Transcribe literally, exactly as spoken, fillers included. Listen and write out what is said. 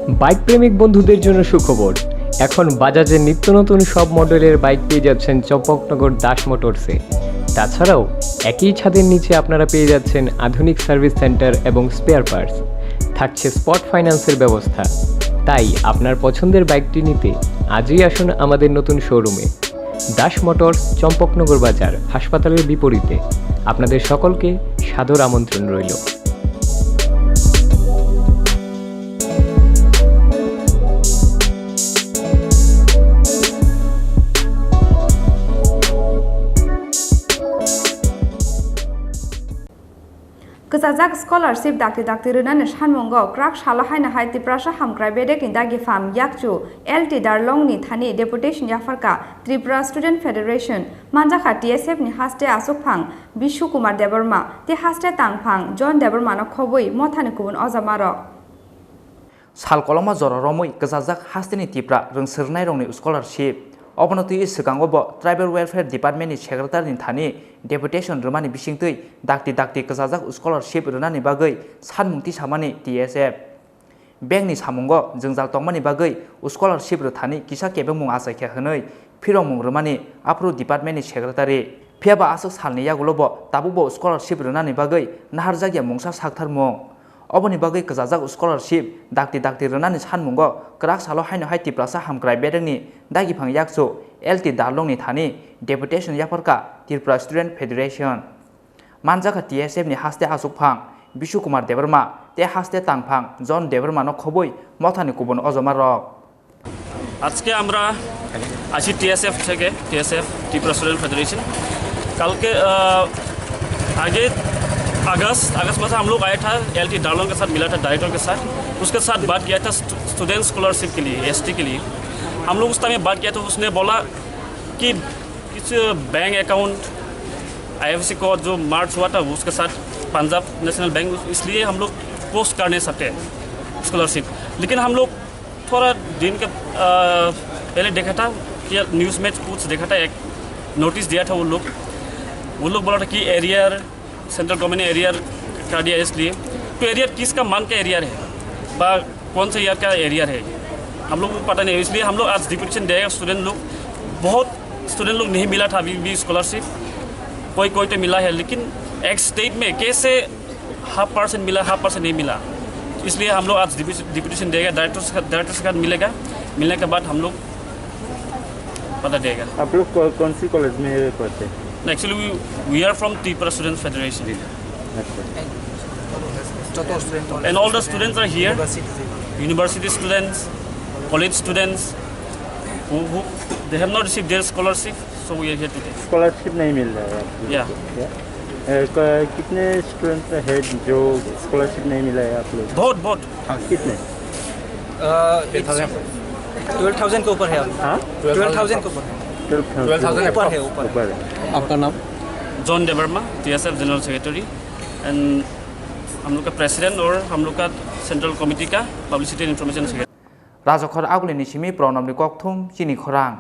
বাইক প্রেমিক বন্ধুদের জন্য সুখবর। এখন বাজাজের নিত্য নতুন সব মডেলের বাইক পেয়ে যাচ্ছেন চম্পকনগর দাস মোটরসে। তাছাড়াও একই ছাদের নিচে আপনারা পেয়ে যাচ্ছেন আধুনিক সার্ভিস সেন্টার এবং স্পেয়ার পার্টস। থাকছে স্পট ফাইন্যান্সের ব্যবস্থা। তাই আপনার পছন্দের বাইকটি নিতে আজই আসুন আমাদের নতুন শোরুমে। দাস মোটরস, চম্পকনগর বাজার, হাসপাতালের বিপরীতে। আপনাদের সকলকে সাদর আমন্ত্রণ রইল। Kwchajak scholarship dakti dakti rwnani sanmungo kwrak salo haino hai Tiprasa Hamkrai Bedekni dagi phang yakchu L T Darlongni thani deputation yapharkha Tripura Student Federation, manjakha T S F ni haste aswk phang Bishu Kumar Debbarma tei haste tang phang John Debbarmano khobwi mothani kubun ojamarok. Sal koloma jora romwi kwchajak hasteni Tipra rwngswrwngnairokni scholarship. Obono twiwi swkango bo Tribal Welfare Department ni Secretary ni thani deputation rwmani bisingtwi dakti dakti kwchajak scholarship rwnani bagwi sanmung tisamani T S F. Bank ni samungo jwngjal tongmani bagwi scholarship rwthani kisa kebengmung achaikha hwnwi phirokmung rwmani aphuru department ni secretary. Phiyaba aswk salni yagulo bo tabukbo scholarship rwnani bagwi naharjakya mungsa saktharmung. Oboni bagwi kwchajak scholarship dakti dakti rwnani sanmungo kwrak salo haino hai Tiprasa Hamkrai Bedekni dagiphang yakchu L T Darlongni thani deputation yapharkha Tripura Student Federation. Manjakha T S F ni haste aswk phang Bishu Kumar Debbarma tei haste tang phang John Debbarmano khobwi mothani kubun ojomarok. আজকে আমরা আছি টিএসএফ থেকে, টিএসএফ, Tripura student federation. कल के, अ, आगे अगस्त, अगस्त में से हम लोग आया था, एलटी डार्लोंग के साथ मिला था, डायरेक्टर के साथ। उसके साथ बात किया था स्टू-, स्टूडेंट स्कॉलरशिप के लिए, एसटी के लिए। हम लोग उस टाइम में बात किया था, उसने बोला कि किसी बैंक अकाउंट आईएफएससी को जो मर्ज हुआ था, उसके साथ पंजाब नेशनल बैंक, इसलिए हम लोग पोस्ट कर नहीं सकते स्कॉलरशिप। लेकिन हम लोग थोड़ा दिन के, अ, पहले देखा था कि न्यूज़ में कुछ देखा था, एक नोटिस दिया था वो लोग। वो लोग बोला था कि एरियर, सेंट्रल गवर्नमेंट ने एरियर कर दिया इसलिए। तो एरियर किसका मांग का एरियर है, बा कौन सा ईयर का एरियर है, हम लोग को पता नहीं है। इसलिए हम लोग आज डिपुटेशन देगा। स्टूडेंट लोग, बहुत स्टूडेंट लोग नहीं मिला था अभी भी स्कॉलरशिप, कोई कोई तो मिला है, लेकिन एक स्टेट में कैसे हाफ परसेंट मिला, हाफ परसेंट नहीं मिला। इसलिए हम लोग आज डिपुटेशन देगा, डायरेक्टर से, डायरेक्टर से मिलेगा। मिलने के बाद हम लोग पता देगा। आप लोग कौ-, कौन सी कॉलेज में पढ़ते हैं? Actually, we, we are from Tripura Students Federation। अच्छा। And all the students are here, university students, college students, who, who, they have not received their scholarship, so we are here today। Scholarship नहीं मिल रहा है आप लोग को? या। क्या? ए, क-, कितने स्टूडेंट हैं जो स्कॉलरशिप नहीं मिला है आप लोग? बहुत, बहुत। हाँ, कितने? अ, ट्वेल्व थाउजेंड के ऊपर है अभी। हाँ? ट्वेल्व थाउजेंड के ऊपर है। Twelve thousand. ऊपर है, ऊपर। ऊपर है। आपका नाम? John Debbarma, TSF general secretary, and हम लोग का प्रेसिडेंट और हम लोग का सेंट्रल कमेटी का publicity and information secretary. Rajakhor Agulini simi Pranabni kokthum chini khorang.